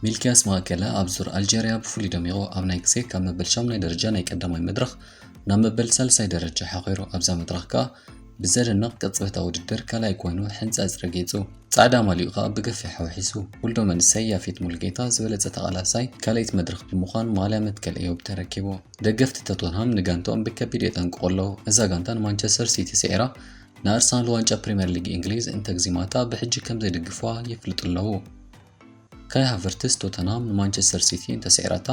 ሚልኪያስ ማእከለ ኣብ ዙር ኣልጀርያ ብፍሉይ ደሚቑ። ኣብ ናይ ግዜ ካብ መበል ሻሙናይ ደረጃ ናይ ቀዳማይ መድረኽ ናብ መበል ሳልሳይ ደረጃ ሓኺሩ። ኣብዛ መድረኽ ከኣ ብዘደንቕ ቅጽበታዊ ውድድር ካልኣይ ኮይኑ ሕንጻጽ ረጊጹ። ጻዕዳ ማሊኡ ከኣ ብገፊሕ ኣውሒሱ። ውልዶ መንእሰይ ያፌት ሙሉጌታ ዝበለጸ ተቓላሳይ ካልኣይቲ መድረኽ ብምዃን ማልያ መትከል እዮብ ተረኪቡ። ደገፍቲ ቶተንሃም ንጋንትኦም ብከቢድ የጠንቅቑ ኣለዉ። እዛ ጋንታ ንማንቸስተር ሲቲ ስዒራ ንኣርሰናል ዋንጫ ፕሪምየር ሊግ እንግሊዝ እንተግዚማታ ብሕጂ ከም ዘይድግፍዋ የፍልጡ ኣለዉ። ካይ ሃቨርትስ ቶተንሃም ንማንቸስተር ሲቲ እንተስዒራታ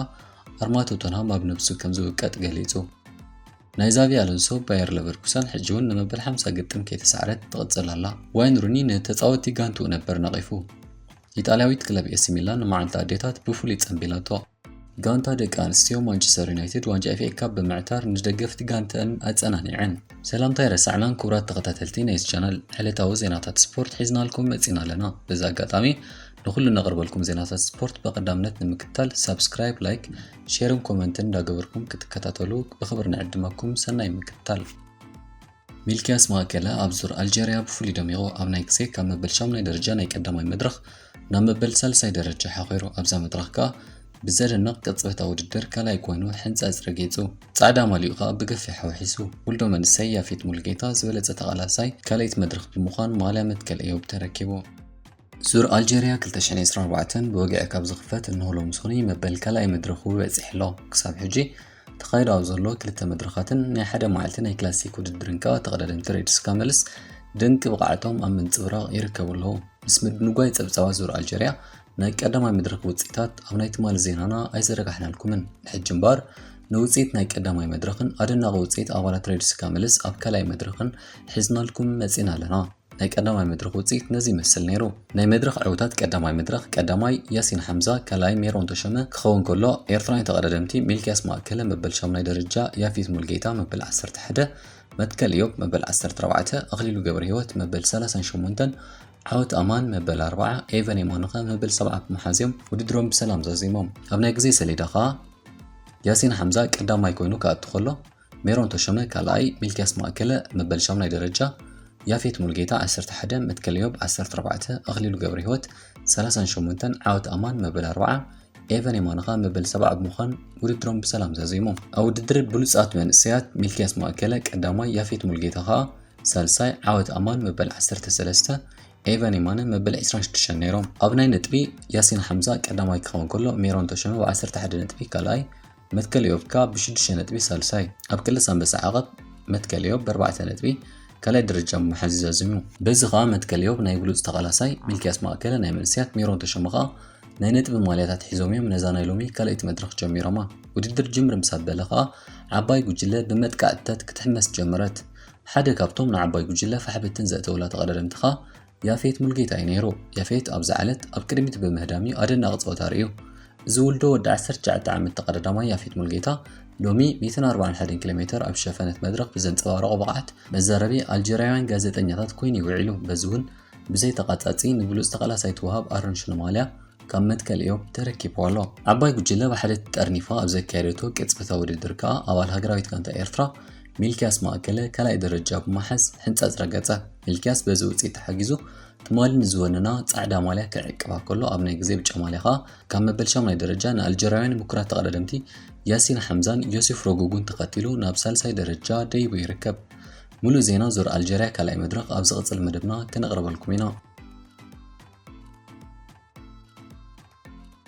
ኣርማ ቶተንሃም ኣብ ነብሱ ከም ዝውቀጥ ገሊጹ። ናይ ዛቪ ኣሎንሶ ባየር ለቨርኩሰን ሕጂ እውን ንመበል ሓምሳ ግጥም ከይተሳዕረት ትቕጽል ኣላ። ዋይን ሩኒ ንተጻወትቲ ጋንትኡ ነበር ነቒፉ። ኢጣልያዊት ክለብ ኤሲ ሚላን ንመዓልቲ ኣዴታት ብፍሉይ ጸንቢላቶ። ጋንታ ደቂ ኣንስትዮ ማንቸስተር ዩናይትድ ዋንጫ ኤፍ ኤ ካፕ ብምዕታር ንደገፍቲ ጋንተን ኣጸናኒዐን። ሰላምታ ኣይረሳዕናን ክቡራት ተኸታተልቲ ናይዚ ቻናል፣ ዕለታዊ ዜናታት ስፖርት ሒዝናልኩም መጺና ኣለና። በዚ ኣጋጣሚ ንኹሉ ነቕርበልኩም ዜናታት ስፖርት ብቐዳምነት ንምክትታል ሳብስክራይብ፣ ላይክ፣ ሼርን ኮመንትን እንዳገበርኩም ክትከታተሉ ብኽብሪ ንዕድመኩም። ሰናይ ምክትታል። ሚልኪያስ ማእከለ ኣብ ዙር ኣልጀርያ ብፍሉይ ደሚቑ። ኣብ ናይ ግዜ ካብ መበል ሻሙናይ ደረጃ ናይ ቀዳማይ መድረኽ ናብ መበል ሳልሳይ ደረጃ ሓኺሩ። ኣብዛ መድረኽ ከኣ ብዘደንቕ ቅጽበታዊ ውድድር ካልኣይ ኮይኑ ሕንጻጽ ረጊጹ። ጻዕዳ ማሊኡ ከኣ ብገፊሕ ኣውሒሱ። ውልዶ መንእሰይ ያፌት ሙሉጌታ ዝበለጸ ተቓላሳይ ካልኣይቲ መድረኽ ብምዃን ማልያ መትከል እዮብ ተረኪቡ። ዙር ኣልጀርያ ክልተ ሽሕን ዕስራን ኣርባዕተን ብወግዒ ካብ ዝኽፈት እንሆ ሎሚ ሰኑይ መበል ካልኣይ መድረኹ በጺሑ ኣሎ። ክሳብ ሕጂ ተኻይዱ ኣብ ዘሎ ክልተ መድረኻትን ናይ ሓደ መዓልቲ ናይ ክላሲክ ውድድርን ከኣ ተቐዳደምቲ ሬድስ ካመልስ ድንቂ ብቕዓቶም ኣብ ምንጽብራቕ ይርከቡ ኣለዉ። ምስ ምድንጓይ ጸብጻባት ዙር ኣልጀርያ ናይ ቀዳማይ መድረኽ ውጽኢታት ኣብ ናይ ትማሊ ዜናና ኣይዘረጋሕናልኩምን። ንሕጂ እምበኣር ንውጽኢት ናይ ቀዳማይ መድረኽን ኣደናቒ ውጽኢት ኣባላት ሬድስ ካመልስ ኣብ ካልኣይ መድረኽን ሒዝናልኩም መጺና ኣለና። ናይ ቀዳማይ መድረኽ ውጽኢት ነዚ ይመስል ነይሩ። ናይ መድረኽ ዕዉታት ቀዳማይ መድረኽ ቀዳማይ ያሲን ሓምዛ፣ ካልኣይ ሜሮን ተሾመ ክኸውን ከሎ፣ ኤርትራውያን ተቐዳደምቲ ሚልክያስ ማእከለ መበል ሻሙናይ ደረጃ፣ ያፌት ሙልጌታ መበል ዓሰርተ ሓደ፣ መትከል እዮብ መበል ዓሰርተ ኣርባዕተ፣ ኣኽሊሉ ገብረህይወት መበል ሰላሳን ሸሞንተን፣ ዓወት ኣማን መበል ኣርብዓ፣ ኤቨን የማነ ከኣ መበል ሰብዓ ብምሓዝ እዮም ውድድሮም ብሰላም ዛዚሞም። ኣብ ናይ ግዜ ሰሌዳ ከኣ ያሲን ሓምዛ ቀዳማይ ኮይኑ ክኣቱ ከሎ፣ ሜሮን ተሾመ ካልኣይ፣ ሚልክያስ ማእከለ መበል ሻሙናይ ደረጃ፣ ያፌት ሙልጌታ ዓሰርተ ሓደ፣ መትከል እዮብ ዓሰርተ ኣርባዕተ፣ ኣኽሊሉ ገብረህይወት ሰላሳን ሸሞንተን፣ ዓወት ኣማን መበል ኣርብዓ፣ ኤቨን የማነ ከኣ መበል ሰብዓ ብምዃን ውድድሮም ብሰላም ዛዚሞም። ኣብ ውድድር ብሉጻት መንእሰያት ሚልክያስ ማእከለ ቀዳማይ፣ ያፌት ሙልጌታ ከኣ ሳልሳይ፣ ዓወት ኣማን መበል ዓሰርተ ሰለስተ፣ ኤቨን የማነ መበል ዕስራን ሽዱሽተን ነይሮም። ኣብ ናይ ነጥቢ ያሲን ሓምዛ ቀዳማይ ክኸውን ከሎ፣ ሜሮን ተሾመ ብ ዓሰርተ ሓደ ነጥቢ ካልኣይ፣ መትከል እዮብ ከኣ ብ ሽዱሽተ ነጥቢ ሳልሳይ። ኣብ ቅልስ ኣንበሳ ዓቐብ መትከል እዮብ ብ ኣርባዕተ ነጥቢ ካልኣይ ደረጃ ብምሓዝ እዩ ዛዚሙ። በዚ ከኣ መትከል እዮብ ናይ ብሉጽ ተቓላሳይ፣ ሚልክያስ ማእከለ ናይ መንእሰያት፣ ሜሮን ተሾመ ከኣ ናይ ነጥቢ ማልያታት ሒዞም እዮም ነዛ ናይ ሎሚ ካልኣይቲ መድረኽ ጀሚሮማ። ውድድር ጅምር ምስ ኣበለ ከኣ ዓባይ ጉጅለ ብመጥቃዕትታት ክትሕመስ ጀመረት። ሓደ ካብቶም ንዓባይ ጉጅለ ፋሕብትን ዘእተውላ ተቐዳደምቲ ከኣ ያፌት ሙልጌታ እዩ ነይሩ። ያፌት ኣብዛ ዕለት ኣብ ቅድሚት ብምህዳም እዩ ኣደናቒ ጸወታ ኣርእዩ። እዚ ውልዶ ወዲ ዓሰርተ ትሽዓተ ዓመት ተቐዳዳማይ ያፌት ሙልጌታ ሎሚ ሚእትን ኣርባዓን ሓደን ኪሎ ሜተር ኣብ ዝሸፈነት መድረኽ ብዘንጸባረቖ ብቕዓት መዛረቢ ኣልጀርያውያን ጋዜጠኛታት ኮይኑ እዩ ውዒሉ። በዚ እውን ብዘይ ተቓጻጺ ንብሉጽ ተቓላሳይ ትወሃብ ኣሮን ሽልማልያ ካብ መትከል እዮብ ተረኪቡ ኣሎ። ዓባይ ጉጅለ ብሓደ ተጠርኒፋ ኣብ ዘካየደቶ ቅጽበታዊ ውድድር ከኣ ኣባል ሃገራዊት ጋንታ ኤርትራ ሚልክያስ ማእከለ ካልኣይ ደረጃ ብምሓዝ ሕንጻጽ ረገጸ። ሚልክያስ በዚ ውጽኢት ተሓጊዙ ትማሊ ንዝወነና ጻዕዳ ማልያ ክዕቅባ ከሎ፣ ኣብ ናይ ግዜ ብጫ ማልያ ከኣ ካብ መበል ሻሙናይ ደረጃ ንኣልጀርያውያን ምኩራት ተቐዳደምቲ ያሲን ሓምዛን ዮሴፍ ሮጉጉን ተኸቲሉ ናብ ሳልሳይ ደረጃ ደይቡ ይርከብ። ሙሉእ ዜና ዙር ኣልጀርያ ካልኣይ መድረኽ ኣብ ዝቕጽል መደብና ከነቕርበልኩም ኢና።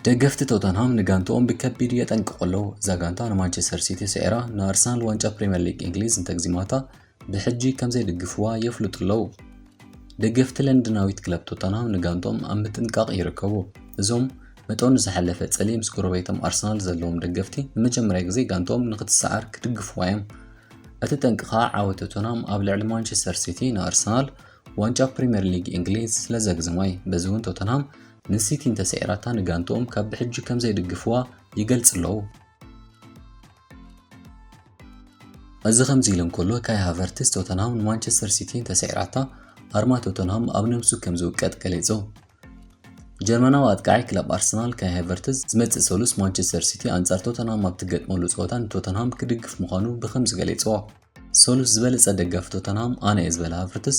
ደገፍቲ ቶተንሃም ንጋንትኦም ብከቢድ የጠንቅቑ ኣለዉ። እዛ ጋንታ ንማንቸስተር ሲቲ ስዒራ ንኣርሰናል ዋንጫ ፕሪምየር ሊግ እንግሊዝ እንተግዚማታ ብሕጂ ከም ዘይድግፍዋ የፍልጡ ኣለዉ። ደገፍቲ ለንደናዊት ክለብ ቶተንሃም ንጋንትኦም ኣብ ምጥንቃቕ ይርከቡ። እዞም መጠኑ ዝሓለፈ ጽልኢ ምስ ጎረቤቶም ኣርሰናል ዘለዎም ደገፍቲ ንመጀመርያ ግዜ ጋንትኦም ንኽትሰዓር ክድግፍዋ እዮም። እቲ ጠንቂ ከኣ ዓወት ቶተንሃም ኣብ ልዕሊ ማንቸስተር ሲቲ ንኣርሰናል ዋንጫ ፕሪምየር ሊግ እንግሊዝ ስለ ዘግዝሞ እዩ። በዚ እውን ቶተንሃም ንሲቲ እንተስዒራታ ንጋንትኦም ካብ ብሕጂ ከም ዘይድግፍዋ ይገልጹ ኣለዉ። እዚ ከምዚ ኢሉ እንከሎ፣ ካይ ሃቨርትስ ቶተንሃም ንማንቸስተር ሲቲ እንተስዒራታ ኣርማ ቶተንሃም ኣብ ነብሱ ከም ዝውቀጥ ገሊጹ። ጀርመናዊ ኣጥቃዓይ ክለብ ኣርሰናል ካይ ሃቨርትዝ ዝመጽእ ሰሉስ ማንቸስተር ሲቲ ኣንጻር ቶተንሃም ኣብ ትገጥመሉ ጸወታ ንቶተንሃም ክድግፍ ምዃኑ ብኸምዚ ገሊጽዎ። ሰሉስ ዝበለጸ ደጋፊ ቶተንሃም ኣነ እየ ዝበለ ሃቨርትዝ፣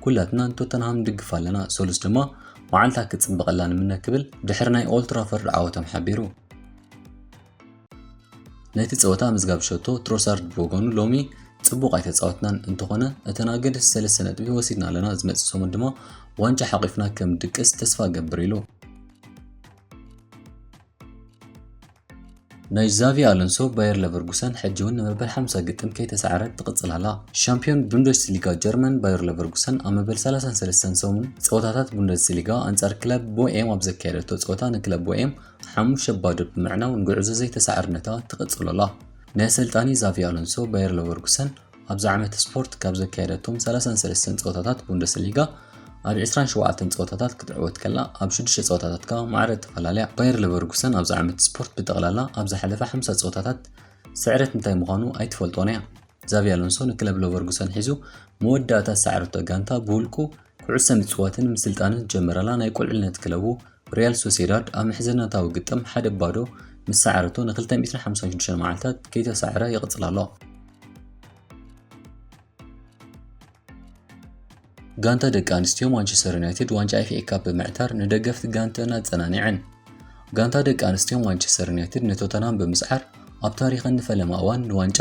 ኩላትና ንቶተንሃም ንድግፍ ኣለና። ሰሉስ ድማ መዓልታ ክትጽብቐላ ንምነ ክብል ድሕሪ ናይ ኦልትራፈርድ ዓወቶም ሓቢሩ። ነቲ ጸወታ ምዝጋብ ሸቶ ትሮሳርድ ብወገኑ ሎሚ ጽቡቕ ኣይተጻወትናን፣ እንተኾነ እተን ኣገደስቲ ሰለስተ ነጥቢ ወሲድና ኣለና፣ ዝመጽእ ሰሙን ድማ ዋንጫ ሓቒፍና ከም ድቅስ ተስፋ እገብር ኢሉ። ናይ ዛቪ ኣሎንሶ ባየር ለቨርጉሰን ሕጂ እውን ንመበል ሓምሳ ግጥም ከይተሳዕረት ትቕጽል ኣላ። ሻምፒዮን ቡንደስሊጋ ጀርመን ባየር ለቨርጉሰን ኣብ መበል ሰላሳን ሰለስተን ሰሙን ጸወታታት ቡንደስሊጋ ኣንጻር ክለብ ቦኤም ኣብ ዘካየደቶ ጸወታ ንክለብ ቦኤም ሓሙሽተ ባዶ ብምዕናው ንጉዕዞ ዘይተሳዕርነታ ትቕጽሎ ኣላ። ናይ ኣሰልጣኒ ዛቪ ኣሎንሶ ባየር ለቨርጉሰን ኣብዚ ዓመት ስፖርት ካብ ዘካየደቶም ሰላሳን ሰለስተን ጸወታታት ቡንደስሊጋ ኣብ ዕስራን ሸውዓተን ጸወታታት ክትዕወት ከላ ኣብ ሽዱሽተ ጸወታታት ከኣ ማዕረ ተፈላለያ። ባየር ለቨርጉሰን ኣብዚ ዓመት ስፖርት ብጠቕላላ ኣብ ዝሓለፈ ሓምሳ ጸወታታት ስዕረት እንታይ ምዃኑ ኣይትፈልጦን እያ። ዛቪ ኣሎንሶ ንክለብ ለቨርጉሰን ሒዙ መወዳእታ ዝሰዓረቶ ጋንታ ብውልቁ ኩዕሶ ምጽዋትን ምስልጣንን ዝጀመረላ ናይ ቁልዕነት ክለቡ ሪያል ሶሴዳድ ኣብ ምሕዝነታዊ ግጥም ሓደ ባዶ ምስ ሰዓረቶ ንክልተ ሚእትን ሓምሳን ሽዱሽተን መዓልታት ከይተሳዕረ ይቕጽል ኣሎ። ጋንታ ደቂ ኣንስትዮ ማንቸስተር ዩናይትድ ዋንጫ ኤፍ ኤ ካፕ ብምዕታር ንደገፍቲ ጋንተን ኣጸናኒዐን። ጋንታ ደቂ ኣንስትዮ ማንቸስተር ዩናይትድ ንቶተንሃም ብምስዓር ኣብ ታሪኸን ንፈለማ እዋን ንዋንጫ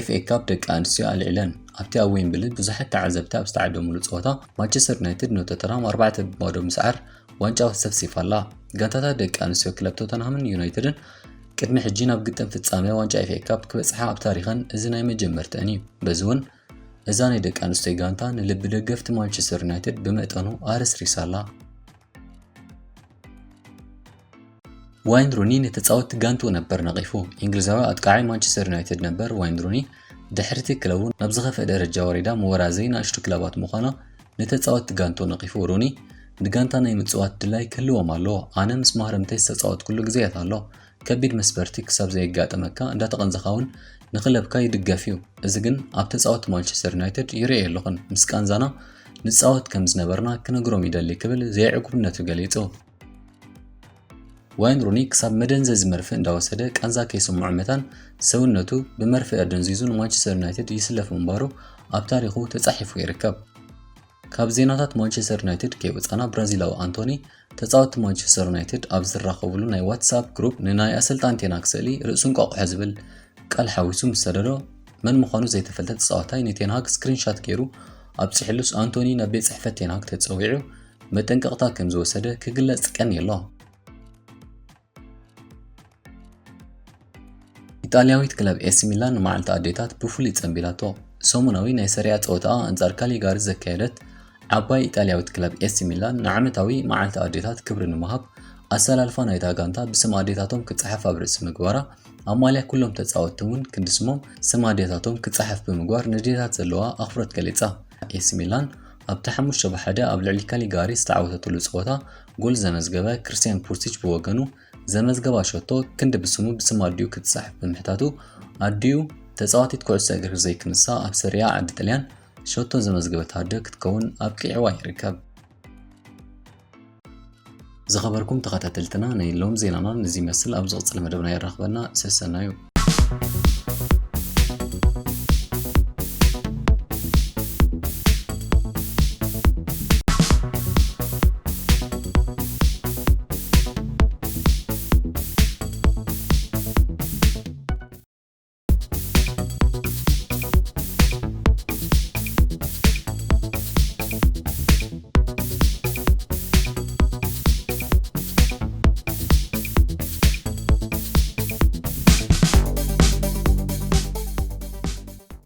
ኤፍ ኤ ካፕ ደቂ ኣንስትዮ ኣልዒለን። ኣብቲ ኣብ ዌምብሊ ብዙሓት ተዓዘብቲ ኣብ ዝተዓደሙሉ ጸወታ ማንቸስተር ዩናይትድ ንቶተንሃም ኣርባዕተ ብባዶ ምስዓር ዋንጫ ሰፍሲፋ ኣላ። ጋንታታት ደቂ ኣንስትዮ ክለብ ቶተንሃምን ዩናይትድን ቅድሚ ሕጂ ናብ ግጥም ፍጻመ ዋንጫ ኤፍ ኤ ካፕ ክበጽሓ ኣብ ታሪኸን እዚ ናይ መጀመርተን እዩ። በዚ እውን እዛ ናይ ደቂ ኣንስትዮ ጋንታ ንልቢ ደገፍቲ ማንቸስተር ዩናይትድ ብመጠኑ ኣረስሪሳ ኣላ። ዋይን ሩኒ ንተጻወትቲ ጋንትኡ ነበር ነቒፉ። እንግሊዛዊ ኣጥቃዓይ ማንቸስተር ዩናይትድ ነበር ዋይን ሩኒ ድሕሪቲ ክለቡ ናብ ዝኸፍአ ደረጃ ወሪዳ ምወራዘይ ንኣሽቱ ክለባት ምዃና ንተጻወትቲ ጋንትኡ ነቒፉ። ሩኒ ንጋንታ ናይ ምጽዋት ድላይ ክህልዎም ኣለዎ። ኣነ ምስ ማህረምተይ ዝተጻወትኩሉ ግዜያት ኣሎ። ከቢድ መስበርቲ ክሳብ ዘየጋጠመካ እንዳተቐንዘኻ እውን ንክለብካ ይድገፍ እዩ። እዚ ግን ኣብ ተጻወትቲ ማንቸስተር ዩናይትድ ይርእዮ ኣለኹን። ምስ ቃንዛና ንጻወት ከም ዝነበርና ክነግሮም ይደሊ ክብል ዘይዕጉብነቱ ገሊጹ። ዋይን ሩኒ ክሳብ መደንዘዚ መርፍእ እንዳወሰደ ቃንዛ ከይስምዖ መታን ሰውነቱ ብመርፍእ ኣደንዚዙ ንማንቸስተር ዩናይትድ ይስለፍ ምንባሩ ኣብ ታሪኹ ተጻሒፉ ይርከብ። ካብ ዜናታት ማንቸስተር ዩናይትድ ከይወጻና ብራዚላዊ ኣንቶኒ ተጻወትቲ ማንቸስተር ዩናይትድ ኣብ ዝራኸብሉ ናይ ዋትስኣፕ ግሩፕ ንናይ ኣሰልጣን ቴን ሃግ ስእሊ ርእሱ እንቋቑሖ ዝብል ቃል ሓዊሱ ምስ ሰደዶ መን ምዃኑ ዘይተፈልጠ ተጻዋታይ ንቴን ሃግ ስክሪንሻት ገይሩ ኣብጺሕሉስ ኣንቶኒ ናብ ቤት ጽሕፈት ቴን ሃግ ተጸዊዑ መጠንቀቕታ ከም ዝወሰደ ክግለጽ ቀንዩ ኣሎ። ኢጣልያዊት ክለብ ኤሲ ሚላን ንመዓልቲ ኣዴታት ብፍሉይ ጸንቢላቶ። ሰሙናዊ ናይ ሰሪያ ጸወታኣ ኣንጻር ካሊጋሪ ዘካየደት ዓባይ ኢጣልያዊት ክለብ ኤሲ ሚላን ንዓመታዊ መዓልቲ ኣዴታት ክብሪ ንምሃብ ኣሰላልፋ ናይታ ጋንታ ብስም ኣዴታቶም ክጸሓፍ ኣብ ርእሲ ምግባራ ኣብ ማልያ ኩሎም ተጻወትቲ እውን ክንዲ ስሞም ስም ኣዴታቶም ክጸሓፍ ብምግባር ንዴታት ዘለዋ ኣኽብሮት ገሊጻ። ኤሲ ሚላን ኣብቲ ሓሙሽተ ብሓደ ኣብ ልዕሊ ካሊጋሪ ዝተዓወተትሉ ጸወታ ጎል ዘመዝገበ ክርስቲያን ፑልሲች ብወገኑ ዘመዝገባ ሸቶ ክንዲ ብስሙ ብስም ኣዲኡ ክትጻሕፍ ብምሕታቱ ኣዲኡ ተጻዋቲት ኩዕሶ እግሪ ዘይክንሳ ኣብ ሰሪያ ዓዲ ጥልያን ሸቶ ዘመዝገበት ኣደ ክትከውን ኣብቂዕዋ ይርከብ። ዝኸበርኩም ተኸታተልትና ናይ ሎም ዜናና ነዚ ይመስል። ኣብ ዝቕጽል መደብና የራኽበና። ሰሰናዩ።